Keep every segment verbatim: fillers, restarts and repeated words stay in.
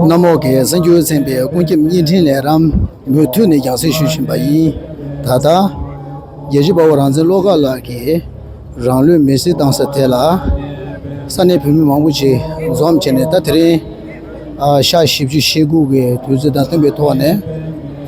གནམ་འོག་གི་གསར་འགྱུར་ཚན་པའི་ཀུན་ཁྱབ་བརྙན་འཕྲིན་ལས་རིམ་མུ་མཐུད་ནས་རྒྱང་སྲིང་ཞུ་བཞིན་པ་ཡིན། ད་ལྟ་རྒྱལ་གཅེས་དཔའ་བོ་རང་བཙན་བློ་དགའ་ལགས་ཀྱིས་རང་ལུས་མེར་སྲེག་བཏང་ས་དེ་ལ་ས་གནས་བོད་མི་མང་པོ་ཅིག་འཛོམས་བྱས་ནས། ད་དེ་རིང་ཨ་ཤར་བཞི་བཅུ་ཞེ་དགུ་གི་དུས་ཚོད་དང་བསྟུན་པའི་ཐོག་ནས་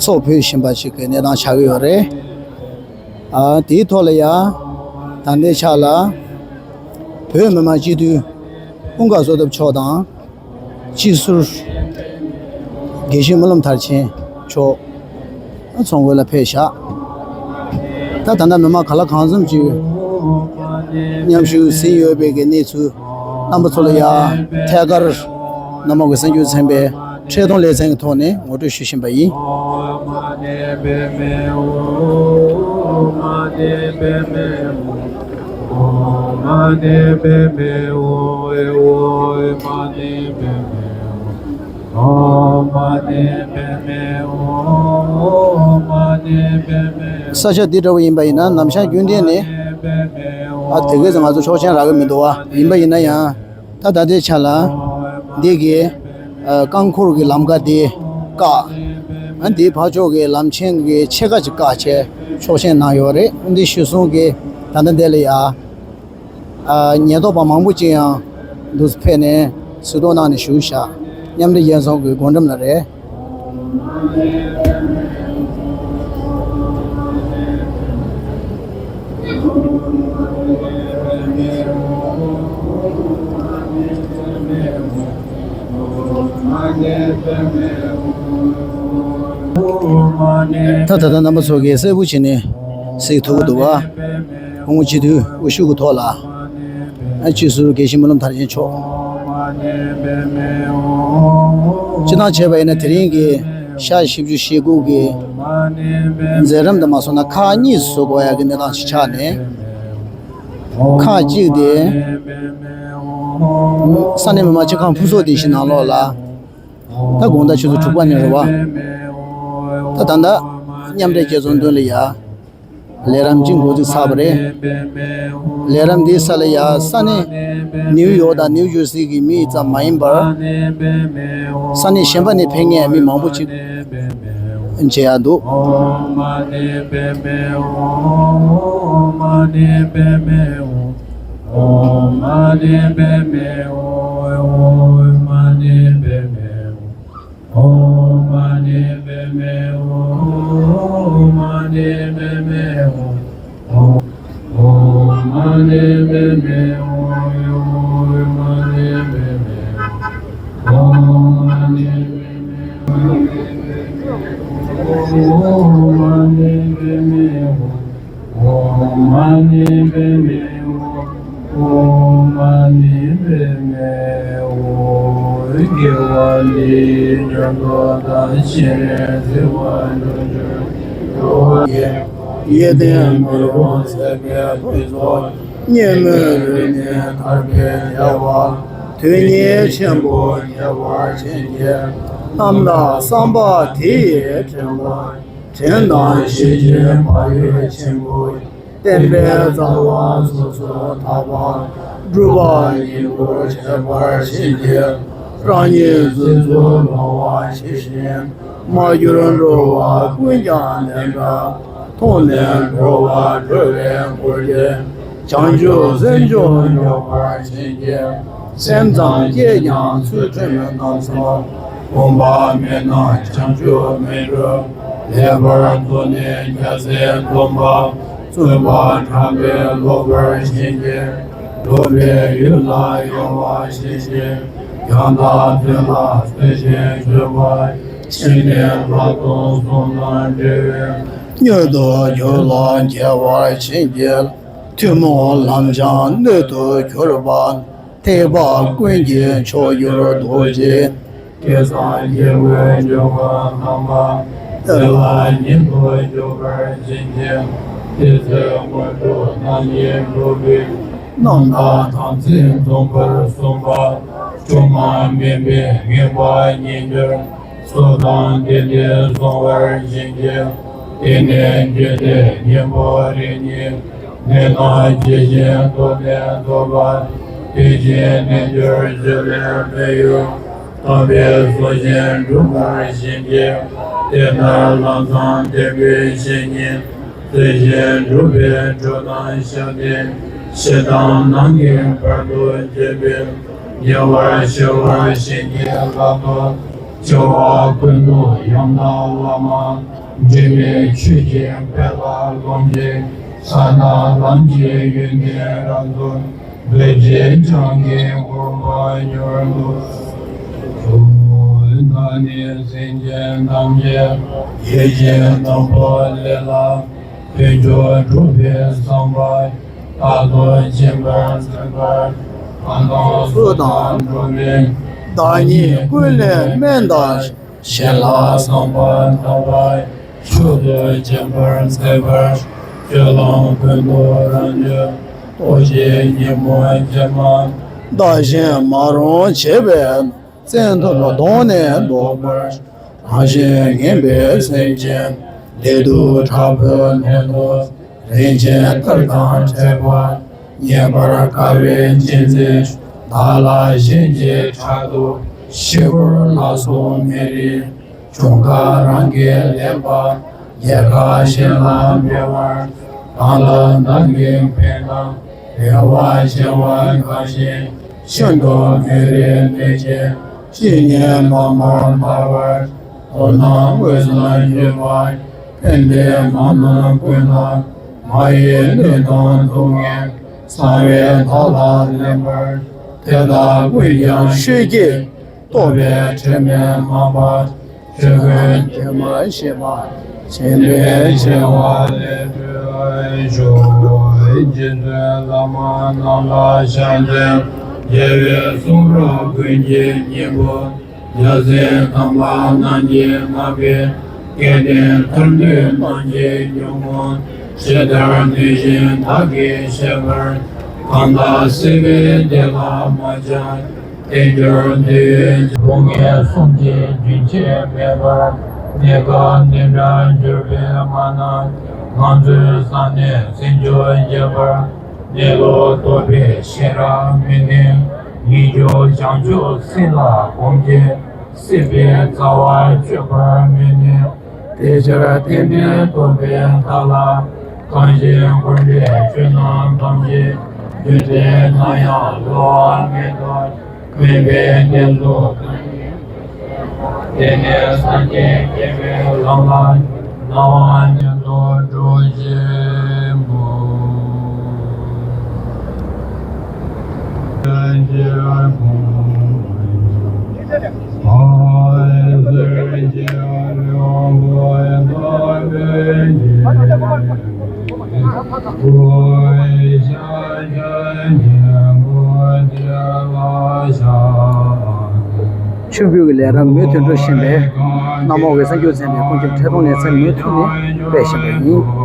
ཚོགས་ཕུལ་བཞིན་པ་ཞིག་གི་གནས་སྟངས་ཆགས་ཀྱི་ཡོད་རེད། ཨ་དེའི་ཐོག་ལ་ཡང་ད་ལྟའི་ཆ་ལ་བོད་མི་མང་སྤྱི་འཐུས་དཔུང་ཁག་བསོད་སྟོབས་མཆོག་དང་། སྤྱི་ཟུར་དགེ་བཤེས་སྨོན་ལམ་མཐར་ཕྱིན་མཆོག་ཚོགས་འགོ་ལ་ཕེབས་ཤག་ད་ད་ལྟ་མི་མང་གང་ལ་གང་འཚམ་ཅིག་མཉམ་ཞུགས་ཟིན་ཡོད་པའི་གི་གནས་ཚུལ། རྣམ་པ་ཚོ་ལ་ཡང་ཐད་ཀར་གནམ་འོག་གི་གསར་འགྱུར་ཚན་པའི་འཕྲལ་གཏོང་ལེ་ཚན་གྱི་ཐོག་ནས་ངོ་སྤྲོད་ཞུ་བཞིན་པ་ཡིན། ས་ཆ་འདི་འདྲ་བོ་ཡིན་པ་ཡིན་ན་ནམ་ཞག་རྒྱུན་ལྡན་ནས་ཨ་དེ་གས་ང་ཚོ་ཆོག་མཆན་རག་གི་མི་འདུག་བ། ཡིན་པ་ཡིན་ན་ཡང་ད་ད་ལྟའི་ཆ་ལ་འདི་གི་ཨ་རྐང་འཁོར་གྱི་ལམ་ཁ་དེ་བཀག་ཨ་འདིའི་ཕར་ཕྱོགས་ཀྱི་ལམ་ཆེན་གྱི་ཕྱེད་ཀ་ཅིག་བཀག་བྱས་ཆོག་མཆན་གནང་ཡོད་རེད། འདི་གཞིར་བཟུང་གི་ད་ལྟ་འདི་ལ་ཡ། ཨ་ཉེན་རྟོག་པ་མང་པོ་ཅིག་ཡང་འདུག་སེ་ཕེབས་ནས་གཟིགས་རྟོག་གནང་ནས་བཞུགས་ཤག་མཉམ་འབྲེལ་རྒྱལ་ཚོགས་ཀྱི་སྒོ་འགྲམ་ལ་རེད། ད་ད་ལྟ་རྣམ་པ་ཚོ་གིས་གསལ་པོ་བྱས་ནས་གཟིགས་ཐུབ་ཀྱི་འདུག་བ། སྐུ་ངོ་སྤྱི་འཐུས་དབུ་བཞུགས་ཀྱི་ཐོག་ལ། ཨ་སྤྱི་ཟུར་དགེ་བཤེས་སྨོན་ལམ་མཐར་ཕྱིན་མཆོག་སྤྱི་བཏང་བྱས་པ་ཡིན་ན་དེ་རིང་གི་ཤར་བཞི་བཅུ་ཞེ་དགུ་གི་མཛད་རིམ་དང་མ་སོང་ན་ཁག་གཉིས་སུ་བགོ་ཡག་གི་གནས་སྟངས་ཤིག་ཆགས་ནས། ཁག་གཅིག་དེ་ས་གནས་མི་མང་སྤྱི་ཁང་ཕུན་ཚོགས་སྡེ་བཞི་ནང་ལོགས་ལ། ད་དགོང་དག་ཆུ་ཚོད་དྲུག་པ་ནས་རེད་བ། ད་ད་ལྟ་མཉམ་འབྲེལ་རྒྱལ་ཚོགས་མདུན་ལ་ཡ། ལས་རིམ་གཅིག་འགོ་འཛུགས་ཚར་བ་རེད། ལས་རིམ་འདིའི་ས་ལ་ཡ་ས་གནས་ནིའུ་ཡོག་དང་ནིའུ་ཇར་སི་གི་མི་ཙམ་མ་ཡིན་པར། ས་གནས་གཞན་པ་ནས་ཕེབས་མཁན་མི་མང་པོ་ཅིག་མཇལ་ཡག་འདུག་ཡེ་ལྡན་མི་རོ་ཟེར་བའི་ཕུན་ཚོགས། སྙེ་མོའི་རོ་ནི་ཐར་པའི་བདེ་བ། དོན་གཉེར་ཆེན་པོ་རྒྱལ་བ་བྱིན་གྱིས། རྣམ་དག་བསམ་པ་དེ་ཡི་དྲན་པ། དྲན་དང་ཤེས་བཞིན་བག་ཡོད་ཆེན་པོ། བསྟན་པའི་རྩ་བ་སོ་སོར་དག་པ། སྒྲུབ་པ་ཉིད་དུ་བྱེད་པར་བྱིན་གྱིས། རང་ཉིད་རྫུ་འཕྲུལ་ལོང་བ་ཇི་བཞིན། མ་གྱུར་འགྲོ་བ་ཀུན་ཀྱང་དེ་འདྲ། མཐོང་ནས་འགྲོ་བ་སྒྲོལ་བའི་སྐུ་སྟེ། བྱང་ཆུབ་སེམས་མཆོག་འཇོག་པར་བྱིན་གྱིས། སེམས་ཙམ་སྐྱེས་ཀྱང་ཚུལ་ཁྲིམས་རྣམ་གསུམ། སྒོམ་པ་མེད་ན་བྱང་ཆུབ་མི་འགྲུབ། ལེགས་པར་མཐོང་ནས་རྒྱལ་སྲས་སྟོན་པ། བཙུན་པ་དམ་པས་རློབ་པར་བྱིན་གྱིས། སྒྲུབ་པའི་ཡུལ་ལ་ཡོང་བ་ཇི་བཞིན། ཡང་དག་དོན་ལ་བརྩོན་ཅིང་གུས་པ། ཕྱིར་ནི་ལྷག་ཏུ་བསྲུང་དང་འབྲེལ་བའི། མྱུར་དུ་གྱུར་ལ་མཇལ་བར་བྱིན་གྱིས། ཐུན་མོང་ལམ་སྦྱངས་སྣོད་དུ་གྱུར་པ། ཐེག་པ་ཀུན་གྱི་མཆོག་གྱུར་རྡོ་རྗེ། སྐལ་བཟང་སྐྱེ་བོའི་འབྱུང་བ་དམ་པ། དེ་ལ་ཉིད་དུ་འཇུག་པར་བྱིན་གྱིས། དེ་ཚེ་དངོས་གྲུབ་རྣམ་གཉིས་གྲུབ་པའི། རྣམ་དག་དམ་ཚིག་འཛོམས་པར་གསུངས་པ། ཆུང་མ་དམན་པས་ངེས་པ་ཉིད་འགྱུར། སུ་དང་དེ་འདྲའི་གསུང་བར་བྱིན་གྱིས། དེ་ནས་འཇིག་རྟེན་གཉེན་པོ་རིགས་གཉིས། མི་རྣམས་ཇི་བཞིན་དུ་ལྡན་རྫོགས་པ། དེ་བཞིན་རྣལ་འབྱོར་སྤྱོད་ལས་འཕེལ་ཡུལ། དམ་པའི་སྲོག་ཤིང་སྒྲུབ་པར་བྱིན་གྱིས། དེ་ལྟར་ལམ་བཟང་དད་པའི་བཤེས་གཉེན། དེ་བཞིན་སྒྲུབ་པའི་གྲོགས་དང་ཞབས་འདེགས། ཞེ་སྡང་ནམ་མཁའི་བར་དུ་འཇོམས་པའི། ཉེ་བར་ཞི་བར་བྱིན་གྱིས་བརླབ་ཏུ། སྐྱེ་བ་ཀུན་ཏུ་ཡང་དག་བླ་མ། དྲི་མེད་ཆོས་ཀྱི་དཔལ་ལ་ལོངས་ཤིག །ས་དང་ལམ་གྱི་ཡོན་ཏན་རབ་རྫོགས། བོད་ཀྱི་འཆང་གི་གོ་འཕང་མྱུར་དུ་ཤོག །བདག་ནི་སེམས་ཅན་ཐམས་ཅད་ཡིད་བཞིན་ནོར་བུ་ལས་ལ། དལ་འབྱོར་འགྲོ་བའི་བསམ་པ། རྟག་ཏུ་འབྱིན་པར་མཛད་པར། གང་དང་སུ་དང་འགྲོགས་པའི། བདག་ཉིད་ཀུན་ལས་དམན་དང་། གཞན་ལ་བསམ་པ་དག་པ། མཆོག་ཏུ་སྦྱིན་པར་མཛད་པར། སྤྱོད་ལམ་ཀུན་ཏུ་རང་གྲོལ། རྡོ་རྗེ་ཉིན་མོ་མཇལ་མ། བདག་གཞན་མ་རུངས་བྱེད་པའི། བཙན་ཐབས་གདོང་ནས་བཟློག་པར། རང་གཞན་ངན་པའི་སེམས་ཅན། བདེ་སྡུག་དྲག་པོའི་གནས་ལུགས། རིན་ཆེན་གཏེར་དང་ཕྲད་པ། རྙེད་པར་དཀའ་བའི་གཅེས་འཛིན། བདག་ལ་གཞན་གྱིས་ཕྲག་དོག །ཕྱི་བོར་ལ་སོགས་མེད་རིགས། འབྱུང་ཁམས་རང་གིས་ལེན་པ། རྒྱལ་ཁ་གཞན་ལ་འབུལ་བར། གང་ལ་བདག་གིས་ཕན་དང་། རེ་བ་བྱེ་བ་འགའ་ཞིག །ཤིན་ཏུ་མེད་རིགས་མེད་ཅིང་། ཅི་སྙེད་མང་པོར་བལྟ་བར། མདོར་ན་དངོས་སུ་འབྱོར་བ། ཕན་པའི་མ་རྣམས་ཀུན་ལ། མ་ཡི་གནོད་དང་སྡུག་བསྔལ། གསང་བའི་བདག་ལ་ལེན་པར། དེ་དག་ཀུན་ཀྱང་ཆོས་ཀྱི། རྟོག་པའི་དྲི་མས་མང་བ། ཆོས་ཀུན་དྲི་མ་ཞེས་པ། སྦྱིན་པའི་བྱེ་བ་ལས་གྲོལ་ཤོག །རྗེ་བཙུན་བླ་མ་རྣམས་ལ་ཕྱག་འཚལ། རྒྱལ་བའི་གསུང་རབ་ཀུན་གྱི་སྙིང་པོ། རྒྱལ་སྲས་དམ་པ་རྣམས་ཀྱིས་བསྔགས་པའི། སྐལ་ལྡན་ཐར་འདོད་རྣམས་ཀྱི་སྙིང་པོ། ཇི་ལྟར་ནུས་བཞིན་བདག་གིས་བཤད་པར། གང་དག་སྲིད་པའི་བདེ་བ་མ་ཆགས། དལ་འབྱོར་འདོད་ཡོན་སྡུག་བསྔལ་གསུམ་གྱི་རྒྱུན་ཆད་མེད་པར། གནས་སྐབས་ནད་དྲག་འབྱོར་པའི་དམག་རྣམས། ངང་ཚུལ་བཟང་ནས་ཟིན་སྐྱོར་རྒྱས་པར། གནས་ལུགས་རྟོགས་པའི་ཤེས་རབ་མི་ནུས། ཡིད་འགྱུར་བྱང་ཆུབ་སེམས་ལ་གོམས་ཀྱིས། སྲིད་པའི་རྩ་བ་གཅོད་པར་མི་ནུས། དེ་ཕྱིར་རྟེན་འབྲེལ་སྟོན་པའི་བདག་ལ། གང་ཞིག་མགོན་པོའི་ཆོས་རྣམས་ཐམས་ཅད། རྒྱུད་དེ་ན་ཡང་བསླུ་བ་མེད་དོ། དམན་པའི་གནས་སུ་གང་ཡིན་དེ་ནས་སངས་རྒྱས་དགྱེས་པའི་ལམ་ལ། སྣང་བ་ཉིད་དུ་སྒྲུབ་ཆེན་པོ། མཆོད་འབུལ་གྱི་ལས་རིམ་མུ་མཐུད་འགྲོ་བཞིན་པས། གནམ་འོག་གི་སངས་རྒྱས་མཚན་བའི་ཀུན་ཁྱབ་ཁྲི་སྟོང་ལས་ཚན་མུ་མཐུད་ནས་སྤེལ་བཞིན་པ་ཡིན།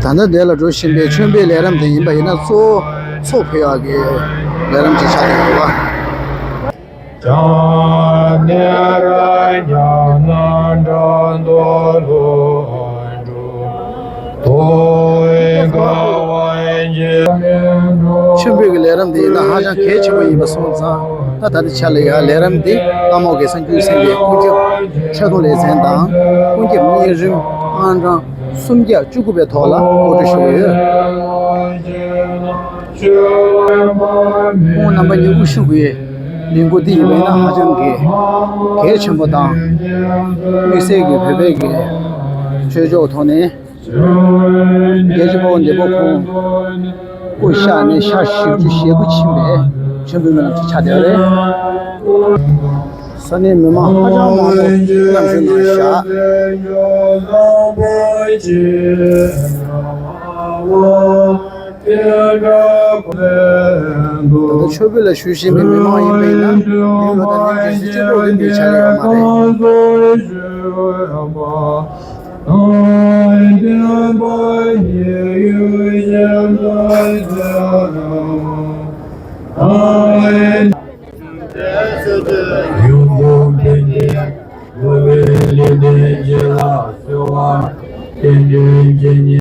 ད་ལྟ་འདི་ལ་འགྲོ་བཞིན་པའི་མཆོད་འབུལ་ལས་རིམ་དེ་ཡིན་པ་ཡིན་ན། གཙོ་བོ་ཚོགས་ཕུལ་ཡག་གི་ལས་རིམ་ཅིག་ཆགས་ཀྱི་ཡོད་པ། མཆོད་འབུལ་གྱི་ལས་རིམ་འདི་ཡིན་ན་ཧ་ཅང་གལ་ཆེན་པོ་ཡིན་པ་སོང་ཙང་། ད་ད་ལྟའི་ཆ་ལ་ཡང་ལས་རིམ་འདི་གནམ་འོག་གི་སངས་རྒྱས་མཚན་བའི་ཀུན་ཁྱབ་ཁྲི་སྟོང་ལས་ཚན་དང་། ཀུན་ཁྱབ་གཉན་རིམས་ཨང་གྲངས་སུམ་བརྒྱ་བཅུ་དགུ་པའི་ཐོག་ལ་འགོ་ཁྲིད་ཞུ་གི་ཡོད། ཁོང་རྣམ་པ་གཉིས་དབུ་བཞུགས་ཀྱི་ལས་འགུལ་འདི་ཡིན་པས་ན་ཧ་ཅང་གི་གལ་ཆེན་པོ་དང་། དམིགས་བསལ་གྱི་བོད་པའི་གི་ཆོས་ཕྱོགས་ཐོག་ནས་རྒྱལ་གཅེས་དཔའ་བོ་འདི་པོ་ཁོང་སྐུ་གཤེགས་ནས་ཞག་བཞི་བཅུ་ཞེ་དགུ་ཕྱིན་པའི་མཆོད་འབུལ་སྨོན་ལམ་ཅིག་ཆགས་བསྡད་པ་རེད། ས་གནས་མི་མང་ཧ་ཅང་མང་པོ་མཉམ་ཞུགས་གནང་བཞག། ད་ལྟ་མཆོད་འབུལ་ལ་ཞུགས་བཞིན་པའི་མི་མང་ཡིན་པ་ཡིན་ན། མི་ལོ་དང་ལོ་རྒྱུས་སུ་སྤྱི་ཚོགས་ཡིན་པའི་ཆ་ལ་ཡོད་མ་རེད།